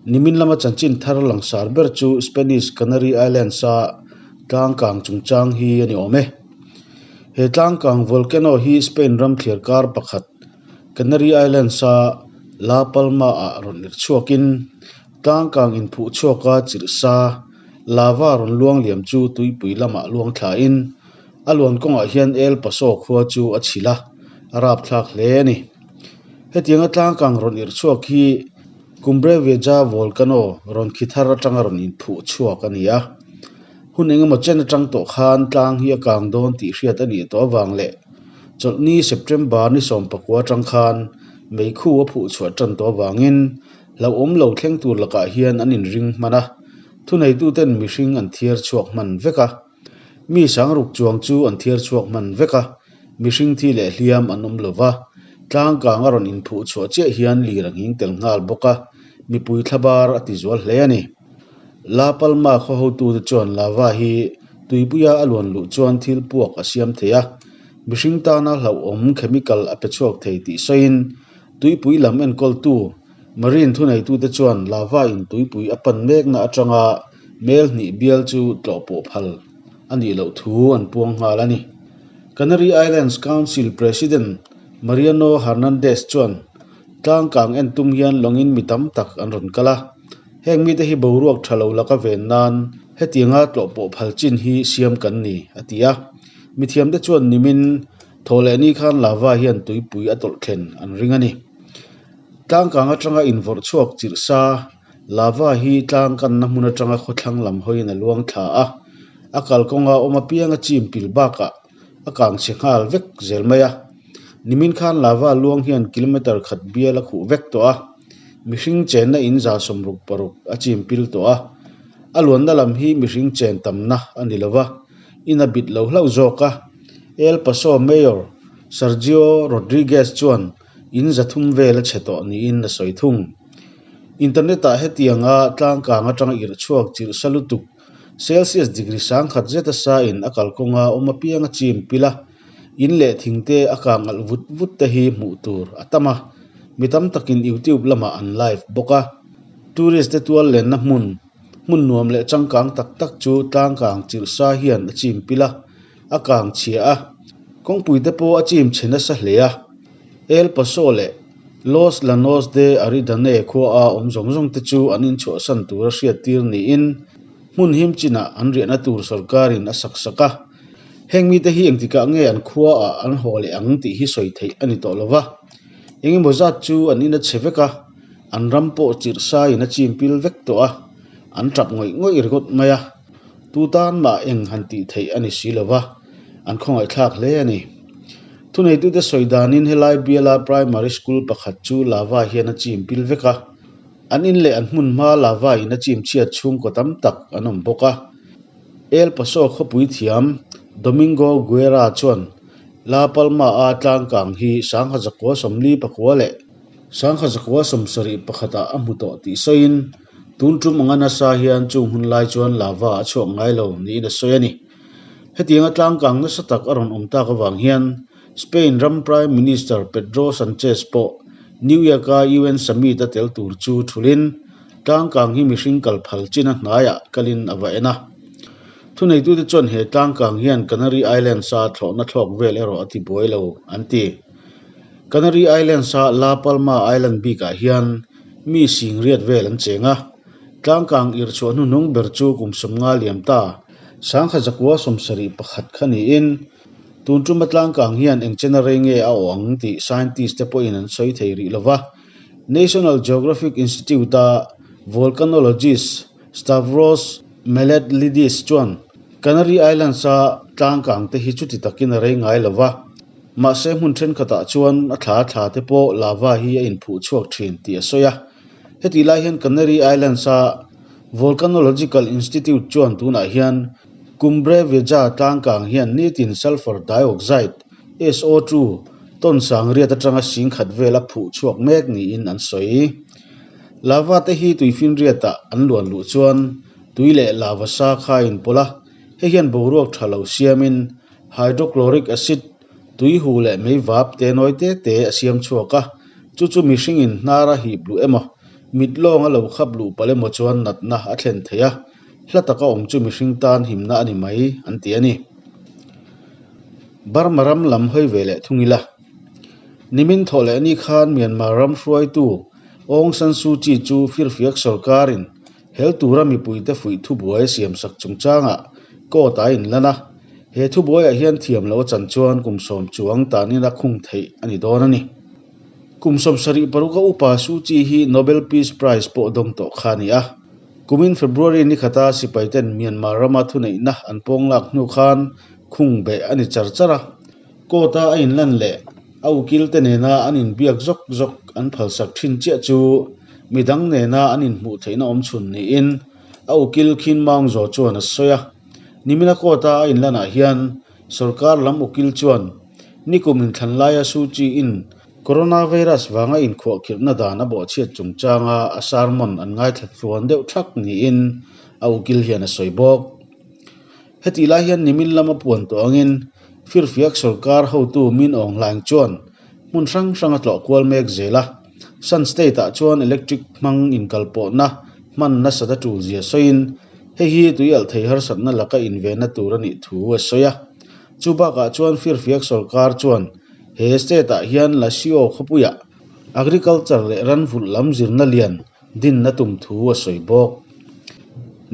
Nimin lama chanchin thar langsar ber chu Spanish Canary Islands-a tlangkang chungchang hi a ni awm e. He tlangkang volcano hi Spain ram thliarkar pakhat Canary Islands-a La Palma-ah rawn irh chhuakin tlangkang inphuh chhuaka chirh sa lava rawn luang liam chu tuipui lamah luang thlain a luan kawngah hian El Paso khua chu a chhilh a, a rapthlak hle a ni. Hetianga tlangkang rawn irh chhuak hi Cumbre Vieja volcano rawn khi thar atanga rawn inphuh chhuak a ni a. Hun engemaw chen atang tawh khan tlang hi a kang dawn tih hriat a nih tawh avang leh chawlhni September ni 19 atang khan meikhu a phuh chhuah tan tawh avangin hlauhawm lo thleng tur lakah hian an inring hman a, thuneituten mihring an thiar chhuak hman vek a. Mi sangruk chuang chu an thiar chhuak hman vek a, mihring thi leh hliam an awm lo va, tlangkang a rawn inphuh chhuah chiah hian lir a nghing tel nghal bawk a, mipui thlabar a ti zual hle a ni. La Palma khaw hotute chuan lava hi tuipuia a luan luh chuan thil puak a siam thei a, mihring tana hlauhawm chemical a pe chhuak thei tih sawiin tuipui lam enkawltu Marine thuneitute chuan lava in tuipui a pan mekna atanga mel hnih bial chu tlawh pawh phal a nih loh thu an puang nghal a ni. Canary Islands Council President Mariano Hernandez chuan tlangkang en tum hian lawngin mi tam tak an rawn kal a, heng mite hi boruak tha lo laka ven nan hetianga tlawh pawh phal chin hi siam kan ni, a ti a. Mithiamte chuan nimin thawhlehni khan lava hian tuipui a tawlh thlen an ring a ni. Tlangkang atanga invawrh chhuak chirh sa lava hi tlang kanna hmun atanga khawthlang lam hawiin a luang thla a, a kalkawnga awm apianga chim pil bakah a kang chhe nghal vek zel mai a. Nimin khan lava luang hian kilometre khat bial a khuh vek tawh a, mihring chenna in 66 a chim pil tawh a, a luanna lam hi mihring chen tamna a ni lo va, in a bit lo hlauh zawk a. El Paso Mayor Sergio Rodriguez chuan In 300 vel a chhe tawh niin a sawi thung. Internet-ah hetianga tlangkang atanga irh chhuak chirh sa lutuk, Celsius degree 1000 zeta sain a kalkawnga awm apiang a chim pil a, in leh thingte a kang alh vut vut te hi hmuh tur a tam a, mi tam takin YouTube lamah an live bawk a. Tourist te tual lenna hmun, hmun nuam leh changkang tak tak chu tlangkang chirh sa hian a chim pil a, a kang chhia a, kawngpui te pawh a chim chhe nasa hle a. El Paso leh Los Llanos de Aridane khua a awm zawng zawng te chu an inchhuahsan tura hriattir niin hmun him chinah an riahna tur sorkarin a sak sak a. Heng mite hi engtikah nge an khua ah an haw leh ang tih hi sawi theih a ni tawh lo va. Engemaw zat chu an in a chhe vek a, an ram pawh chirh saiin a chim pil vek tawh a, an tap ngawih ngawih ringawt mai a. Tu tan mah eng han tih theih a ni si lo va, an khawngaihthlak hle a ni. Thuneitute sawi danin helai biala primary school pakhat chu lava hian a chim pil vek a, an in leh an hmun hma lava in a chim chhiat chhungkaw tam tak an awm bawk a. El Paso khawpui thiam Domingo Guerra chuan La Palma-a tlangkang hi 1949 leh 1971 ah a hmu tawh tih sawiin, Tun tum anga nasa hian chung hun lai chuan lava a chhuak ngai lo niin a sawi a ni. Hetianga tlangkang nasa tak a rawn awm tak avang hian Spain ram Prime Minister Pedro Sanchez pawh New York-a UN Summit a tel tur chu thulin tlangkang hi mihring kal phal china hnaiah kalin a va en a. Thuneitute chuan he tlangkang hian Canary Islands-a thlawhna thlawk vel erawh a tibuai lo an ti. Canary Islands-a La Palma Island bikah hian Mi sing riat vel an cheng a, tlangkang irh chhuah hnuhnung ber chu kum 50 liam ta, 1971 kha niin, tun tuma tlangkang hian eng chena rei nge a awh ang tih scientist te pawhin an sawi thei rih lo va. National Geographic Institute-a volcanologist Stavros Meletlidis chuan Canary Islands-a tlangkang te hi chuti takin a rei ngai lo va, Mahse hmun thenkhatah chuan a thla thla te pawh lava hi a inphuh chhuak thin tih a sawi a. Hetih lai hian Canary Islands-a Volcanological Institute chuan tunah hian Cumbre Vieja tlangkang hian nitin sulphur dioxide, SO2, ton sangriat atanga singkhat vel a phuh chhuak mek niin an sawi. Lava te hi tuifinriatah an luan luh chuan tui leh lava sa kha a inpawlh a, hei hian boruak tha lo siamin Hydrochloric acid, tui huh leh mei vap te nawi te te a siam chhuak a, chu chu mihringin hnar a hip luh emaw, Mit lawng a lo khap luh palh emaw chuan natna a thlen thei a, hla taka awm chu mihring tan himna a ni mai an ti a ni. Burma ram lam hawi ve leh thung ila. Nimin thawh leh ni khan Myanmar ram hruaitu Aung San Suu Kyi chu firfiak sorkarin hel tura mipuite fuih thubuai a siamsak chungchangah court a inlan a, he thubuaiah hian thiam loh a chan chuan kum sawm chuang tanin a khung theih a ni dawn a ni. Kum 76 a upa Suu Kyi hi Nobel Peace Prize pawh dawng tawh kha a ni a. Kumin February ni khata sipaiten Myanmar rama thuneihna an pawng lak hnu khan khung beh a ni char char a. Court a a inlan leh a ukil te nena an inbiak zawk zawk an phalsak thin chiah chu midang nena an inhmuh theihna awm chhun niin a ukil Khin Maung Zaw chuan a sawi a. Nimina court a a inlanah hian sorkar lam ukil chuan nikum inthlan laia Suu Kyi-in coronavirus vanga inkhuahkhirhna dan a bawhchhiat chungchanga a sermon an ngaithla tluan deuh thak niin a ukil hian a sawi bawk. Hetih lai hian nimin lama puan tawh angin Firfiak sorkar hotu Min Aung Hlaing chuan hmun hrang hrang a tlawh kual mek zel a. Shan State ah chuan electric hmang inkalpawhna hman nasat a tul zia sawiin hei hi tui alh thei harsatna laka invenna tur a nih thu a sawi a. Chu bakah chuan Firfiak sorkar chuan he state ah hian Lashio khawpuiah agriculture leh ranvulh lam zirna lian dinna tum thu a sawi bawk.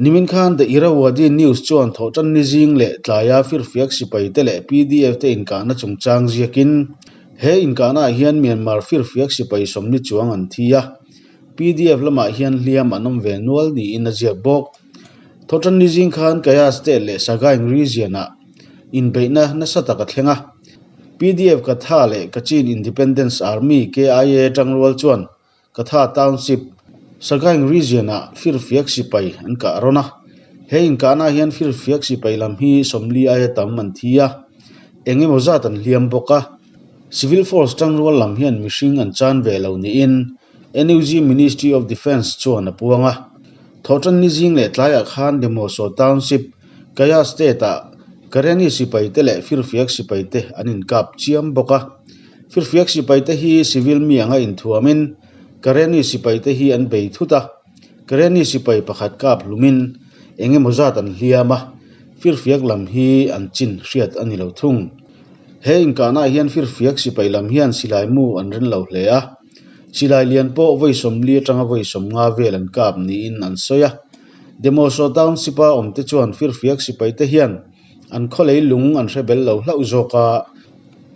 Nimin khan The Irrawaddy News chuan thawhtanni zing leh tlaia firfiak sipai te leh PDF te inkahna chungchang ziakin he inkahnaah hian Myanmar firfiak sipai sawmni chuang an thi a, PDF lamah hian hliam an awm ve nual niin a ziak bawk. Thawhtanni zing khan Kayah State leh Sagaing Region-ah inbeihna nasa tak a thleng a, PDF Katha leh Kachin Independence Army, KIA, tangrual chuan Katha Township, Sagaing Region-ah firfiak sipai an kah rawn a. He inkahnaah hian firfiak sipai lam hi 40 aia tam an thi a, eng emaw zat an hliam bawk a. Civil Force tangrual lam hian mihring an chan ve lo niin NUG Ministry of Defence chuan a puang a. Thawhtanni zing leh tlaiah khan Demoso Township, Kayah State-ah Karenni sipaite leh firfiak sipaite an inkap chiam bawk a. Firfiak sipaite hi civil mi anga inthuamin Karenni sipaite hi an bei thut a, Karenni sipai pakhat kap hlumin eng emaw zat an hliam a, firfiak lam hi an chin hriat a ni lo thung. He inkahnaah hian firfiak sipai lam hian silai mu an ren lo hle a, silai lian pawh vawi 40 atanga vawi 50 vel an kap niin an sawi a. Demoso Township-a awmte chuan firfiak sipaite hian an khawlei lung an hre bel lo hlauh zawk a,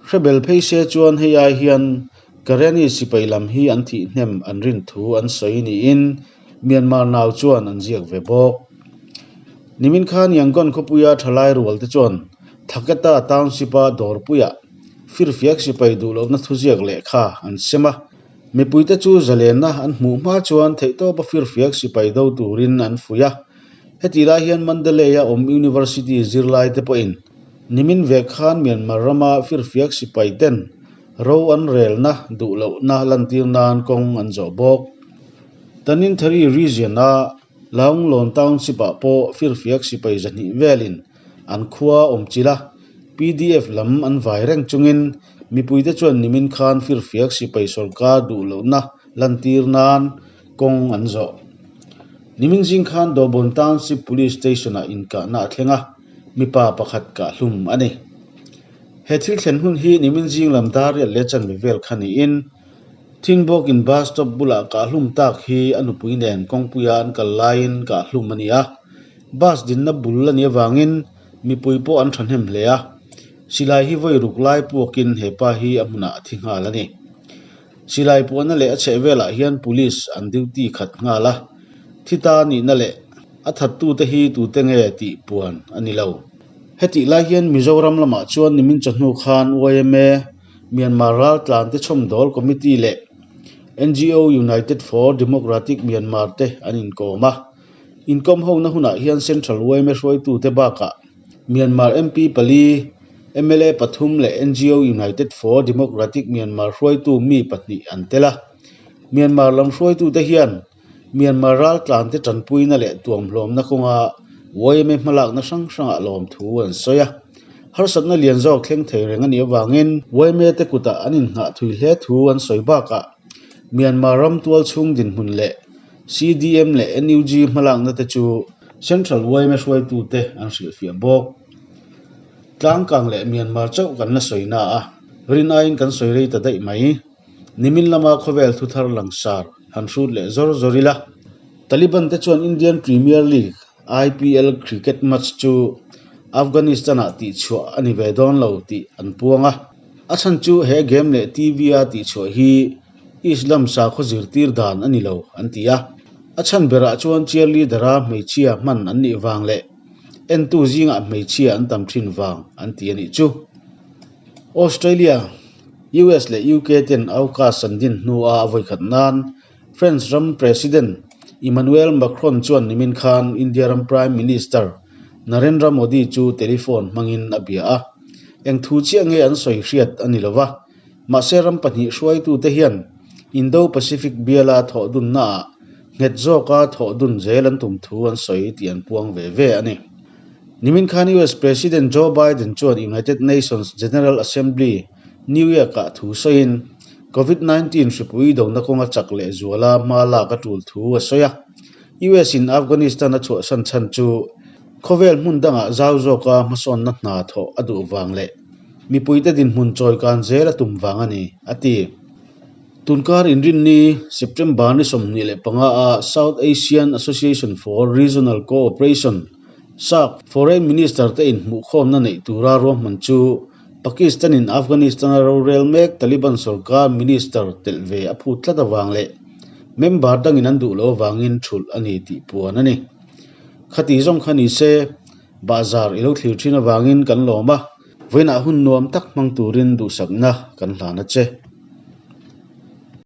hre bel phei se chuan hei ai hian Karenni sipai lam hi an thih hnem an rin thu an sawi niin Myanmar nau chuan an ziak ve bawk. Nimin khan Yangon khawpuia thalai rual te chuan Thaketa Township-a dawrpuiah firfiak sipai duh lohna thuziak lehkha an sem a, mipuite chu zalenna an hmuh hma chuan theihtawpa firfiak sipai do turin an fuih a. Hetih lai hian Mandalay-a awm University zirlai te pawhin nimin ve khan Myanmar rama firfiak sipai ten ro an relna duh lohna lantir nan kawng an zawh bawk. Tanintharyi region-a Launglon Township-ah pawh firfiak sipai 200 velin an khua awm chilh a, PDF lam an vai reng chungin mipuite chuan nimin khan firfiak sipai sorkar duh lohna lantir nan kawng an zawh. Nimin zing khan Dawbon Township Police Station-ah inkahna a thleng a, mipa pakhat kahhlum a ni. He thil thlen hun hi nimin zing lam dar riat leh chanve vel kha niin, Thinbawkin bus stop bulah kahhlum tak hi a nupui nen kawngpuia an kal laiin kahhlum a ni a. Bus dinna bul a nih avangin mipui pawh an thahnem hle a, silai hi vawi ruk lai puakin he pa hi a hmunah a thi nghal a ni. Silai puahna leh a chheh velah hian police an duty khat nghal a, thi ta nihna leh a thattute hi tute nge tih puan a ni lo. Hetih lai hian Mizoram lamah chuan nimin chawhnu khan yma, Myanmar Raltlante Chhawmdawl Committee leh ngo United for Democratic Myanmar te an inkawm a. Inkawm hona hunah hian Central yma hruaitute bakah Myanmar MP pali, mla pathum leh ngo United for Democratic Myanmar hruaitu mi pahnih an tel a. Myanmar lam hruaitute hian Myanmar raltlante tanpuina leh tuamhlawmna kawnga yma hmalakna hrang hrangah lawmthu an sawi a. Harsatna lian zawk thleng thei reng a nih avangin yma te kutah an innghah thui hle thu an sawi bakah Myanmar ram tualchhung dinhmun leh. CDM leh NUG hmalakna te chu Central yma hruaitute an hrilhfiah bawk. Tlangkang leh Myanmar chauh kan la sawi na a, rin aiin kan sawi rei ta daih mai. Nimin lama khawvel thuthar langsar han hrut leh zawr zawr ila. Taliban te chuan Indian Premier League, IPL, cricket match chu Afghanistan-ah tihchhuah a ni ve dawn lo tih an puang a. A chhan chu he game leh TV-a tihchhuah hi Islam sakhaw zirtir dan a ni lo an ti a. A chhan berah chuan cheerleader-a hmeichhia hman an nih vang leh entu zingah hmeichhia an tam thin vang an ti a nih chu. Australia, US leh UK ten AUKUS an din hnua a vawikhat nan France ram President Emmanuel Macron chuan nimin khan India ram Prime Minister Narendra Modi chu telephone hmangin a bia a. Eng thu chiah nge an sawi hriat a ni lova, mahse ram pahnih hruaitute hian Indo-Pacific biala thawh dunnaah nghet zawka thawh dun zel an tum thu an sawi tih an puang ve ve a ni. Nimin khan US President Joe Biden chuan United Nations General Assembly, New York-ah thu sawiin, Covid 19 hripui dona kawnga chak leh zuala hma lak a tul thu a sawi a. US in Afghanistan a chhuahsan chhan chu khawvel hmun dangah zau zawka hmasawnna hna thawh a duh vang leh mipuite dinhmun chawikan zel a tum vang a ni, a ti. Tunkar inrinni September ni 25 a South Asian Association for Regional Cooperation, SAARC, Foreign Minister te inhmuhkhawmna neih tura ruahman chu Pakistan-in Afghanistan-a rorel mek Taliban sorkar minister telh ve a phut tlat avang leh member dangin an duh loh avangin thulh a ni tih puan a ni. Khati zawng kha ni se, bahzar i lo thlir thin avangin kan lawm a, vawiinah hun nuam tak hmang turin duhsakna kan hlan a che.